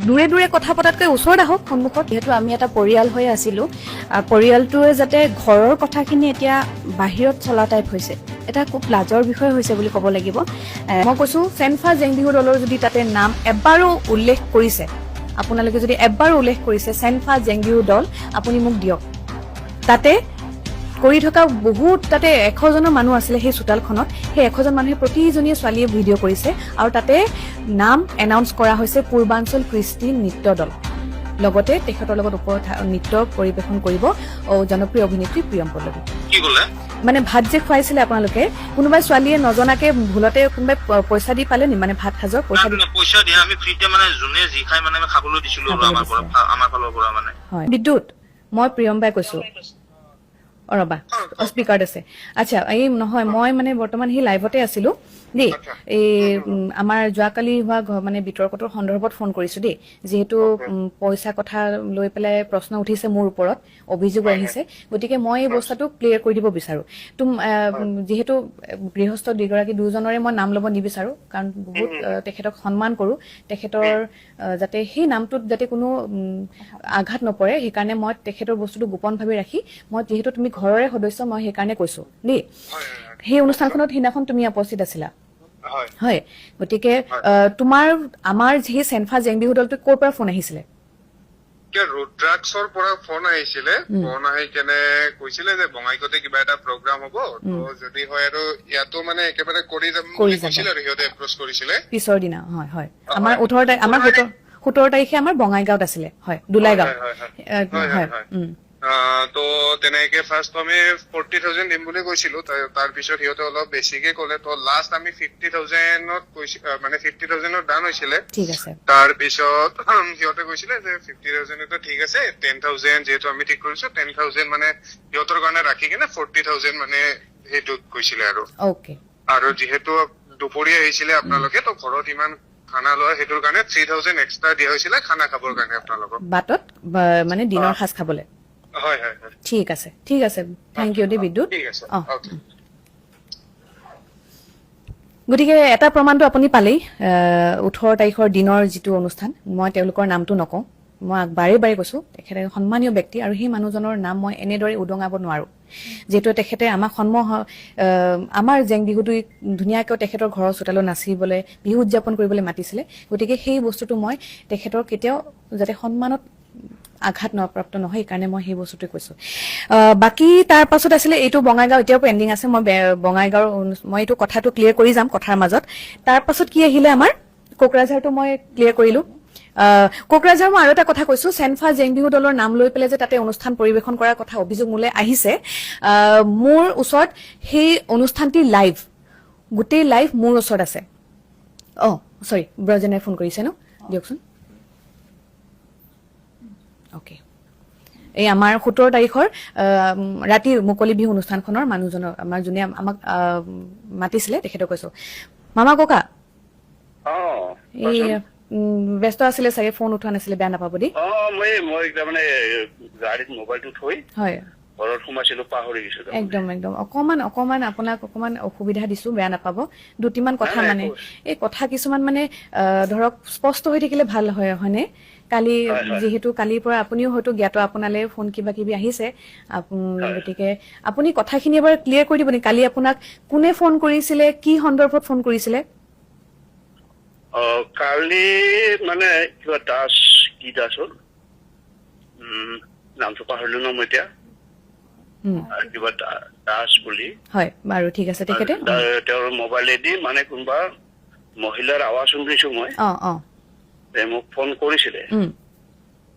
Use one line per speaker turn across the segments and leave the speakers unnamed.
দূৰে দূৰে কথা পতাতকৈ ওচৰত আহক, সন্মুখত।
যিহেতু আমি এটা পৰিয়াল হৈ আছিলোঁ, পৰিয়ালটোৱে যাতে ঘৰৰ কথাখিনি এতিয়া বাহিৰত চলা টাইপ হৈছে, এটা খুব লাজৰ বিষয় হৈছে বুলি ক'ব লাগিব।
মই কৈছো, চেনফা জেং বিহু দলৰ যদি তাতে নাম এবাৰো উল্লেখ কৰিছে, আপোনালোকে যদি এবাৰো উল্লেখ কৰিছে চেনফা জেং বিহু দল, আপুনি মোক দিয়ক। তাতে কৰি থকা বহুত, তাতে 100জনৰ মানুহ আছিলে সেই চোতালখনত। সেই 100জন মানুহে, প্ৰতিজনীয়ে ছোৱালীয়ে ভিডিঅ' কৰিছে আৰু তাতে নাম এনাউন্স কৰা হৈছে পূৰ্বাঞ্চল কৃষ্টি নৃত্য দল, লগতে তেখেতৰ লগত ওপৰত নৃত্য পৰিৱেশন কৰিব জনপ্ৰিয় অভিনেত্ৰী প্ৰিয়ম পল্লৱী।
কি ক'লে?
মানে ভাত যে খুৱাইছিলে আপোনালোকে, কোনোবাই ছোৱালীয়ে নজনাকে ভুলতে কোনোবাই পইচা দি পালে নি, মানে ভাত সাজৰ পইচা দি?
না, পইচা দিয়া, আমি ফ্ৰীতে মানে যোনে যি খাই মানে আমি খাবলৈ দিছিলো আৰু
খাবলৈ
আমাৰ পৰা
দিছিলে।
আমাৰ ফালৰ পৰা মানে।
হয়, বিদ্যুৎ, মই প্ৰিয়ম বাই কৈছো। অ ৰবা, স্পীকাৰত আছে। আচ্ছা, এই নহয়, মই মানে বৰ্তমান সেই লাইভতে আছিলো দেই। এই আমাৰ যোৱাকালি হোৱা মানে বিতৰ্কটোৰ সন্দৰ্ভত ফোন কৰিছো দেই। যিহেতু পইচা কথা লৈ পেলাই প্ৰশ্ন উঠিছে, মোৰ ওপৰত অভিযোগ আহিছে, গতিকে মই এই বস্তুটো ক্লিয়াৰ কৰি দিব বিচাৰো। যিহেতু গৃহস্থ দুগৰাকী, দুজনৰে মই নাম ল'ব নিবিচাৰো, কাৰণ বহুত তেখেতক সন্মান কৰো। তেখেতৰ যাতে সেই নামটোত যাতে কোনো আঘাত নপৰে, সেইকাৰণে মই তেখেতৰ বস্তুটো গোপনভাৱে ৰাখি, মই যিহেতু তুমি ঘৰৰে সদস্য, মই সেইকাৰণে কৈছো দেই। সেই অনুষ্ঠানখনত সিদিনাখন তুমি উপস্থিত আছিলা?
হয়।
হয়, গতিকে তোমাৰ আমাৰ সেই চেনফা জেং বিহু দলটো ক'ৰ পৰা ফোন আহিছিলে?
এতিয়া ৰুদ্ৰাক্ষৰ পৰা ফোন আহিছিলে। ফোন আহি কেনে কৈছিলে যে বঙাইগাঁৱতে কিবা এটা প্ৰগ্ৰাম হ'ব, তো যদি হয় আৰু ইয়াতো মানে একেবাৰে কৰি যাম
কৰি
বুলি
যাব।
কৈছিলে আৰু সিহঁতে এপ্ৰচ কৰিছিলে।
পিছৰ দিনা, হয় হয় আমাৰ 18 তাৰিখ, আমাৰ 17 তাৰিখে আমাৰ বঙাইগাঁৱত আছিলে, হয়, দোলাইগাঁও।
হয়, হয়, হয়।
হয়।
হয়, হয়। তো তেনেকে ফাৰ্ষ্ট আমি 40,000 দিম বুলি কৈছিলো। তাৰপিছত সিহঁতে অলপ বেছিকে ক'লে, তো লাষ্ট আমি 50,000ত কৈছি, মানে 50,000ত ডান হৈছিলে।
ঠিক আছে।
তাৰপিছত সিহঁতে কৈছিলে যে 50,000তো ঠিক আছে, 10,000 যিহেতু আমি ঠিক কৰিছো, 10,000 মানে সিহঁতৰ কাৰণে ৰাখি কিনে 40,000 মানে সেইটোত কৈছিলে আৰু। আৰু যিহেতু দুপৰীয়া আহিছিলে আপোনালোকে, তো ঘৰত ইমান খানা লোৱা, সেইটোৰ কাৰণে 3,000 এক্সট্ৰা দিয়া হৈছিলে খানা খাবৰ কাৰণে আপোনালোকক।
বাটত মানে দিনৰ সাজ খাবলৈ।
হয় হয় হয়
ঠিক আছে, ঠিক আছে, thank U দেই বিদ্যুৎ।
ঠিক আছে।
অ।
অ'কে।
গতিকে এটা প্ৰমাণটো আপুনি পালেই, 18 তাৰিখৰ দিনৰ যিটো অনুষ্ঠান। মই তেওঁলোকৰ নামটো নকওঁ। মই বাৰে বাৰে কৈছো, তেখেতে সন্মানীয় ব্যক্তি আৰু সেই মানুহজনৰ নাম মই এনেদৰে উদঙাব নোৱাৰো, যিহেতু তেখেতে আমাক আমাৰ জেং বিহুটো ধুনীয়াকৈ তেখেতৰ ঘৰৰ চোতালত নাচিবলৈ, বিহু উদযাপন কৰিবলৈ মাতিছিলে। গতিকে সেই বস্তুটো মই তেখেতৰ কেতিয়াও যাতে সন্মানত আঘাত প্ৰাপ্ত নহয়, সেইকাৰণে মই সেই বস্তুটোৱে কৈছো। বাকী তাৰ পাছত আছিলে এইটো বঙাইগাঁও, এতিয়াও পেণ্ডিং আছে। মই বঙাইগাঁৱৰ মই এইটো কথাটো ক্লিয়াৰ কৰি যাম কথাৰ মাজত। তাৰ পাছত কি আহিলে? আমাৰ কোকৰাঝাৰটো মই ক্লিয়াৰ কৰিলো। কোকৰাঝাৰ মই আৰু এটা কথা কৈছো, চেনফা জেং বিহু দলৰ নাম লৈ পেলাই যে তাতে অনুষ্ঠান পৰিৱেশন কৰাৰ কথা অভিযোগ মোলৈ আহিছে, মোৰ ওচৰত সেই অনুষ্ঠানটিৰ লাইভ, গোটেই লাইভ মোৰ ওচৰত আছে। অ চৰি, ব্ৰজেনে ফোন কৰিছে ন, দিয়কচোন। অ'কে, এই আমাৰ 17 তাৰিখৰ ৰাতিৰ মুকলি বিহু অনুষ্ঠানখনৰ মানুহজনৰ, আমাৰ যোনে আমাক মাতিছিলে, তেখেতক কৈছো। মামা ককা।
অ।
এই ব্যস্ত আছিলে চাগে, ফোন উঠোৱা নাছিলে, বেয়া নাপাব দেই।
অ, মই তাৰমানে গাড়ীত মোবাইলটো থৈ ঘৰত সোমাইছিলো, পাহৰি গৈছো তাৰমানে।
একদম একদম, অকমান অকমান আপোনাক অকমান অসুবিধা দিছো, বেয়া নাপাব। দুটিমান কথা
নাই, নাই,
মানে
একো।
এই কথা কিছুমান মানে ধৰক স্পষ্ট হৈ থাকিলে ভাল হয়, হয়নে? কালি
হয়, হয়।
যিহেতু কালিৰ পৰা আপুনিও হয়তো জ্ঞাত, আপোনালৈ ফোন কিবা কিবি আহিছে। গতিকে আপুনি কথাখিনি এবাৰ ক্লিয়াৰ কৰি দিব নেকি? কালি আপোনাক কোনে ফোন কৰিছিলে, কি সন্দৰ্ভত ফোন কৰিছিলে?
অ, কালি মানে কিবা দাস, কি দাস হ'ল, নামটো পাহৰিলো ন মই এতিয়া। আৰু কিবা দাস বুলি।
হয়, বাৰু, ঠিক আছে, তেখেতে
তেওঁৰ মোবাইলেদি মানে কোনোবা মহিলাৰ আৱাজ শুনিছো মই।
অ অ
তে মোক ফোন কৰিছিলে।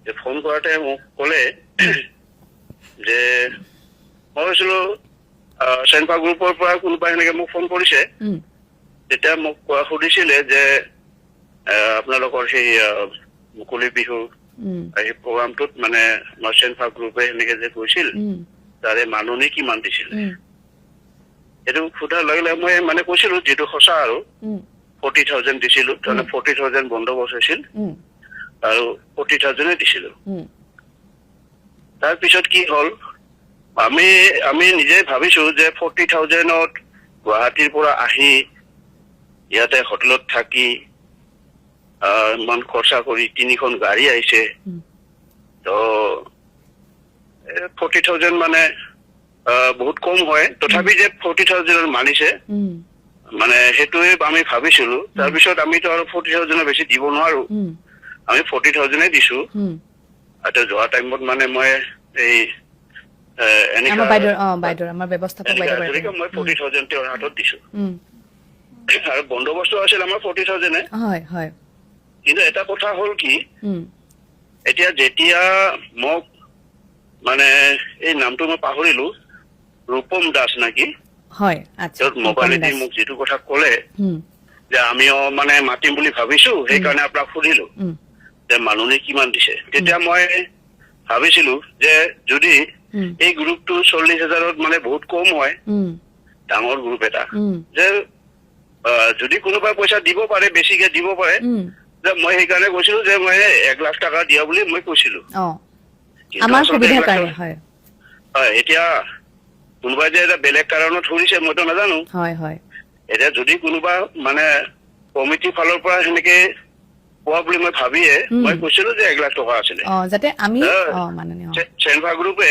যে ফোন কৰাতে মোক ক'লে যে, মই কৈছিলো চেনফা গ্ৰুপৰ পৰা কোনোবা সেনেকে মোক ফোন কৰিছে। তেতিয়া মোক কোৱা সুধিছিলে যে আপোনালোকৰ সেই মুকলি বিহু সেই প্ৰগ্ৰামটোত মানে আমাৰ চেনফা গ্ৰুপে সেনেকে যে কৈছিল, তাৰে মাননি কিমান দিছিলে? সেইটো সোধাৰ লগে লগে মই মানে কৈছিলো যিটো সঁচা আৰু 40,000 দিছিলো। তাৰমানে 40,000 বন্দোবস্ত হৈছিল আৰু 40,000-এ দিছিলো। তাৰপিছত কি হ'ল, আমি আমি নিজে ভাবিছো যে 40,000ত গুৱাহাটীৰ পৰা আহি ইয়াতে হোটেলত থাকি ইমান খৰচা কৰি 3খন গাড়ী আহিছে, তো 40,000 মানে বহুত কম হয়। তথাপি যে 40,000 মানিছে, মানে সেইটোৱে আমি ভাবিছিলো। তাৰপিছত আমিতো আৰু 40,000 বেছি দিব নোৱাৰো, আমি 40,000 দিছো। এতিয়া যোৱা টাইমত মানে মই এই মই 40,000 তেওঁৰ হাতত দিছো। আৰু বন্দোবস্ত আছিল আমাৰ 40,000। কিন্তু এটা কথা হ'ল কি, এতিয়া যেতিয়া মোক মানে এই নামটো মই পাহৰিলো, ৰূপম দাস নেকি, মোবাইলেদি মোক যিটো কথা ক'লে যে আমিও মানে মাতিম বুলি ভাবিছো, সেইকাৰণে আপোনাক সুধিলো যে মানুহনে কিমান দিছে। তেতিয়া মই ভাবিছিলো যে যদি এই গ্ৰুপটো 40,000 মানে বহুত কম হয়, ডাঙৰ গ্ৰুপ এটা, যে যদি কোনোবাই পইচা দিব পাৰে, বেছিকে দিব পাৰে, যে মই সেইকাৰণে কৈছিলো যে মই 1 লাখ টকা দিয়া বুলি মই কৈছিলো। হয়, এতিয়া কোনোবাই যে এটা বেলেগ কাৰণত সুধিছে মইতো নাজানো। এতিয়া যদি কোনোবা মানে কমিটিৰ ফালৰ পৰা সেনেকে কোৱা বুলি মই ভাবিয়ে মই কৈছিলো যে 1 লাখ টকা আছিলে, চেনফা গ্ৰুপে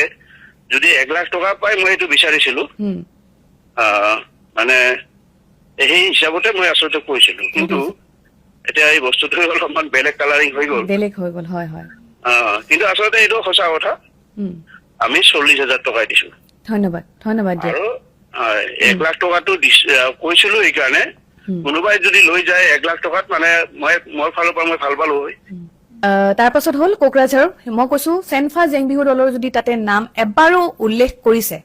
যদি 1 লাখ টকা পাই মই সেইটো বিচাৰিছিলো, মানে সেই হিচাপতে মই আচলতে কৈছিলো। কিন্তু এতিয়া এই বস্তুটো অলপমান বেলেগ কালাৰিং হৈ গ'ল,
বেলেগ হৈ গ'ল। হয় হয়,
কিন্তু আচলতে এইটো সঁচা কথা, আমি 40,000 টকাই দিছো।
ধন্যবাদ, ধন্যবাদ।
আৰু 1 লাখ টকাটো কৈছিলো এইকাৰণে, কোনোবাই যদি লৈ যায় 1 লাখ টকাত, মানে মই মোৰ ফালৰ পৰা মই ভাল পালো হয়।
তাৰ পাছত হ'ল কোকৰাঝাৰ, মই কৈছো চেনফা জেং বিহু দলৰ যদি তাতে নাম এবাৰো উল্লেখ কৰিছে,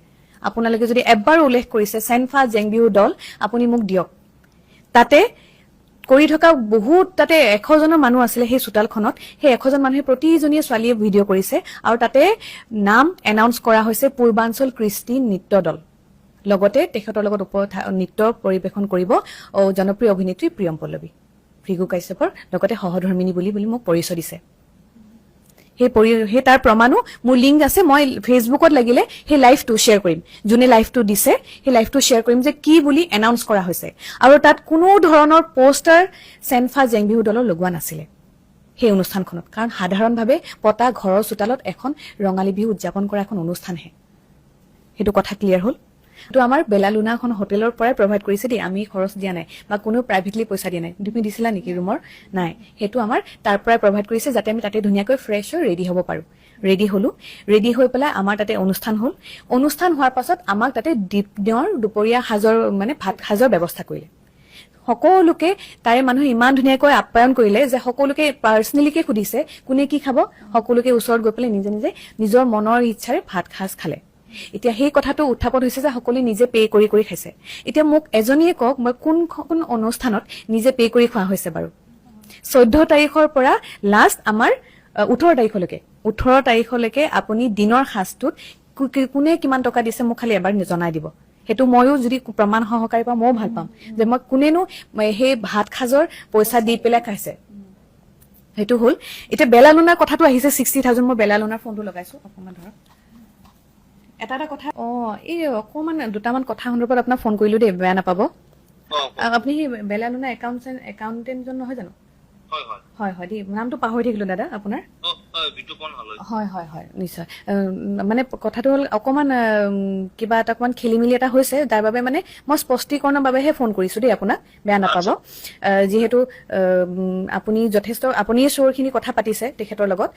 আপোনালোকে যদি এবাৰো উল্লেখ কৰিছে চেনফা জেং বিহু দল, আপুনি মোক দিয়ক। তাতে কৰি থকা বহুত, তাতে 100জনৰ মানুহ আছিলে সেই চোতালখনত, সেই 100জন মানুহে প্ৰতিজনীয়ে ছোৱালীয়ে ভিডিঅ' কৰিছে আৰু তাতে নাম এনাউন্স কৰা হৈছে পূৰ্বাঞ্চল কৃষ্টি নৃত্য দল, লগতে তেখেতৰ লগত নৃত্য পৰিৱেশন কৰিব জনপ্ৰিয় অভিনেত্ৰী প্ৰিয়ম পল্লৱী, ভৃগু কাশ্যপৰ লগতে সহধৰ্মিনী বুলি বুলি মোক পৰিচয় দিছে। সেই তাৰ প্ৰমাণো মোৰ লিংক আছে, মই ফেচবুকত লাগিলে সেই লাইভটো শ্বেয়াৰ কৰিম, যোনে লাইভটো দিছে সেই লাইভটো শ্বেয়াৰ কৰিম যে কি বুলি এনাউন্স কৰা হৈছে। আৰু তাত কোনো ধৰণৰ পোষ্টাৰ চেনফা জেং বিহু দলৰ লগোৱা নাছিলে সেই অনুষ্ঠানখনত, কাৰণ সাধাৰণভাৱে পতা ঘৰৰ চোতালত এখন ৰঙালী বিহু উদযাপন কৰা এখন অনুষ্ঠানহে। সেইটো কথা ক্লিয়াৰ হ'ল। তো আমাৰ বেলালুনাখন হোটেলৰ পৰাই প্ৰভাইড কৰিছে দেই, আমি খৰচ দিয়া নাই বা কোনেও প্ৰাইভেটলি পইচা দিয়া নাই। তুমি দিছিলা নেকি ৰুমৰ? নাই, সেইটো আমাৰ তাৰ পৰাই প্ৰভাইড কৰিছে, যাতে আমি তাতে ধুনীয়াকৈ ফ্ৰেছ হৈ ৰেডি হ'ব পাৰোঁ। ৰেডি হ'লো, ৰেডি হৈ পেলাই আমাৰ তাতে অনুষ্ঠান হ'ল। অনুষ্ঠান হোৱাৰ পাছত আমাক তাতে দিনৰ দুপৰীয়া সাজৰ মানে ভাত সাজৰ ব্যৱস্থা কৰিলে। সকলোকে তাৰে মানুহে ইমান ধুনীয়াকৈ আপ্যায়ন কৰিলে যে সকলোকে পাৰ্চনেলিকে সুধিছে কোনে কি খাব, সকলোকে ওচৰত গৈ পেলাই নিজে নিজে নিজৰ মনৰ ইচ্ছাৰে ভাত সাজ খালে। এতিয়া সেই কথাটো উত্থাপন হৈছে যে সকলোৱে নিজে পে' কৰি কৰি খাইছে। এতিয়া মোক এজনীয়ে কওক, মই কোনখন অনুষ্ঠানত নিজে পে' কৰি খোৱা হৈছে বাৰু? 14 তাৰিখৰ পৰা লাষ্ট আমাৰ 18 তাৰিখলৈকে, 18 তাৰিখলৈকে আপুনি দিনৰ সাজটোত কোনে কিমান টকা দিছে মোক খালি এবাৰ জনাই দিব। সেইটো ময়ো যদি প্ৰমাণ সহকাৰে পাওঁ ময়ো ভাল পাম যে মই কোনেনো সেই ভাত সাজৰ পইচা দি পেলাই খাইছে। সেইটো হ'ল। এতিয়া বেলালুনাৰ কথাটো আহিছে 60,000। মই বেলালুনাৰ ফোনটো লগাইছো, অকণমান ধৰক। এটা এটা কথা, এই অকণমান দুটামান কথা সন্দৰ্ভত আপোনাক ফোন কৰিলো দেই, বেয়া নাপাব। আপুনি সেই বেলালুনা একাউণ্টেণ্টজন নহয় জানো? হয় হয় দেই, নামটো পাহৰি থাকিলো দাদা আপোনাৰ। হয় হয় হয়, নিশ্চয়। মানে কথাটো হ'ল অকণমান কিবা এটা অকণমান খেলি মেলি এটা হৈছে, তাৰ বাবে মানে মই স্পষ্টীকৰণৰ বাবেহে ফোন কৰিছো দেই আপোনাক, বেয়া নাপাব। যিহেতু আপুনি যথেষ্ট, আপুনিয়ে শ্ব'ৰখিনি কথা পাতিছে তেখেতৰ লগত।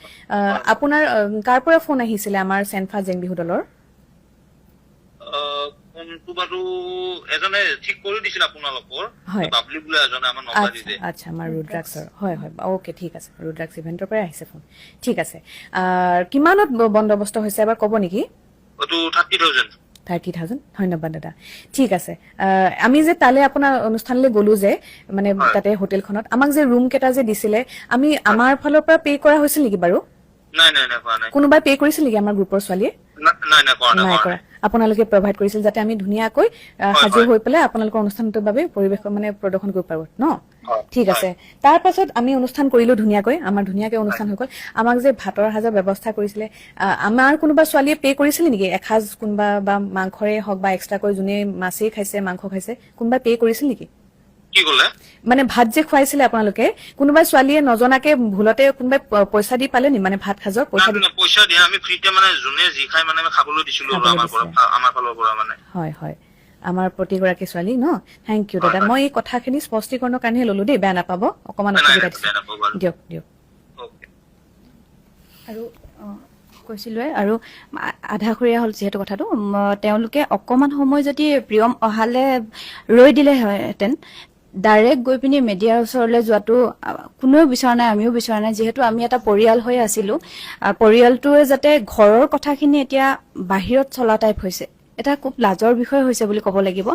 আপোনাৰ কাৰ পৰা ফোন আহিছিলে আমাৰ চেনফা জেং বিহু দলৰ?
ফোনটো বাৰু এজনে ঠিক কৰি দিছিল আপোনালোকৰ, বাবলি বোলে এজনে আমাৰ নলবাৰীতে।
আচ্ছা, আমাৰ ৰুদ্ৰাক্ষৰ। হয় হয়, অ'কে, ঠিক আছে, ৰুদ্ৰাক্ষ ইভেণ্টৰ পৰাই আহিছে ফোন। ঠিক আছে, কিমানত বন্দোবস্ত হৈছে এবাৰ ক'ব নেকি?
এইটো 30,000।
30,000। ধন্যবাদ দাদা। ঠিক আছে, আমি যে তালে আপোনাৰ অনুষ্ঠানলৈ গ'লো যে, মানে তাতে হোটেলখনত আমাক যে ৰুম কেইটা যে দিছিলে, আমি আমাৰ ফালৰ পৰা পে' কৰা হৈছিল নেকি বাৰু?
নাই নাই নাই, কৰা নাই।
কোনোবাই পে' কৰিছিল নেকি আমাৰ গ্ৰুপৰ ছোৱালীয়ে?
নাই নাই, কৰা নাই।
নাই কৰা। আপোনালোকে প্ৰভাইড কৰিছিল যাতে আমি ধুনীয়াকৈ সাজু হৈ পেলাই আপোনালোকৰ অনুষ্ঠানটোৰ বাবে পৰিৱেশ মানে প্ৰদৰ্শন কৰিব পাৰো ন? ঠিক আছে। তাৰ পাছত আমি অনুষ্ঠান কৰিলো ধুনীয়াকৈ, আমাৰ ধুনীয়াকৈ অনুষ্ঠান হৈ গ'ল। আমাক যে ভাতৰ সাজৰ ব্যৱস্থা কৰিছিলে, আমাৰ কোনোবা ছোৱালীয়ে পে' কৰিছিলে নেকি এসাঁজ কোনোবা, বা মাংসৰে হওক বা এক্সট্ৰাকৈ যোনে মাছেই খাইছে মাংস খাইছে, কোনোবাই পে' কৰিছিল নেকি?
কি ক'লে?
মানে ভাত যে খুৱাইছিলে আপোনালোকে, কোনোবা ছোৱালীয়ে নজনাকে ভুলতে কোনোবাই পইচা দি পালে নি, মানে ভাত সাজৰ পইচা দি?
নাই, পইচা দিয়া, আমি ফ্ৰীতে মানে যোনে যি খাই মানে আমি খাবলৈ দিছিলো আৰু
খাবলৈ
আমাৰ পৰা,
দিছিলে।
আমাৰ ফালৰ পৰা মানে।
হয় হয়, আমাৰ প্ৰতিগৰাকী ছোৱালী ন। Thank U দাদা, মই এই কথাখিনি স্পষ্টীকৰণৰ কাৰণেহে ললো দেই, বেয়া নাপাব, অকণমান
নাই,
অসুবিধা
নাই,
দিছো।
বেয়া নাপাব বাৰু।
দিয়ক দিয়ক।
অ'কে।
আৰু কৈছিলোৱে আৰু আধাখৰীয়া হ'ল যিহেতু কথাটো, তেওঁলোকে অকণমান সময় যদি প্ৰিয়ম অহালে ৰৈ দিলে হেঁতেন, ডাইৰেক্ট গৈ পিনি মেডিয়াৰ ওচৰলৈ যোৱাটো কোনেও বিচৰা নাই, আমিও বিচৰা নাই। যিহেতু আমি এটা পৰিয়াল হৈ আছিলো, পৰিয়ালটোৱে যাতে ঘৰৰ কথাখিনি এতিয়া বাহিৰত চলা টাইপ হৈছে, এটা খুব লাজৰ বিষয় হৈছে বুলি ক'ব লাগিব।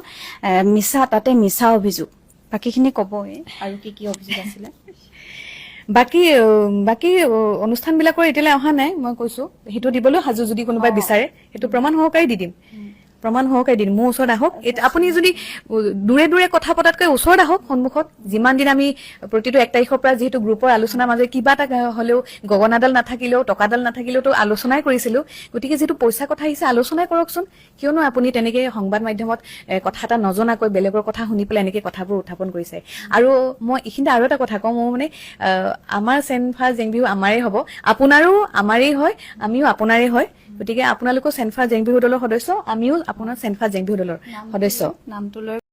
মিছা, তাতে মিছা অভিযোগ, বাকীখিনি ক'বই আৰু কি কি অভিযোগ আছিলে।
বাকী বাকী অনুষ্ঠানবিলাকৰ এতিয়ালৈ অহা নাই, মই কৈছো সেইটো দিবলৈও সাজু, যদি কোনোবাই বিচাৰে সেইটো প্ৰমাণ সহকাৰে দি দিম, প্ৰমাণ সহকাৰে দি দিম। মোৰ ওচৰত আহক, আপুনি যদি দূৰে দূৰে কথা পতাতকৈ ওচৰত আহক, সন্মুখত। যিমান দিন আমি প্ৰতিটো 1 তাৰিখৰ পৰা যিহেতু গ্ৰুপৰ আলোচনাৰ মাজে কিবা এটা হ'লেও, গগনাডাল নাথাকিলেও টকাডাল নাথাকিলেওতো আলোচনাই কৰিছিলো, গতিকে যিহেতু পইচা কথা আহিছে আলোচনাই কৰকচোন। কিয়নো আপুনি তেনেকে সংবাদ মাধ্যমত কথা এটা নজনাকৈ বেলেগৰ কথা শুনি পেলাই এনেকে কথাবোৰ উত্থাপন কৰিছে। আৰু মই এইখিনিতে আৰু এটা কথা কওঁ, মোৰ মানে আমাৰ চেনফা জেং বিহু আমাৰেই হ'ব, আপোনাৰো আমাৰেই হয়, আমিও আপোনাৰেই হয়, গতিকে আপোনালোকো চেনফা জেং বিহু দলৰ সদস্য, আমিও আপোনাৰ চেনফা জেং বিহু দলৰ সদস্য।
নামটো লৈ।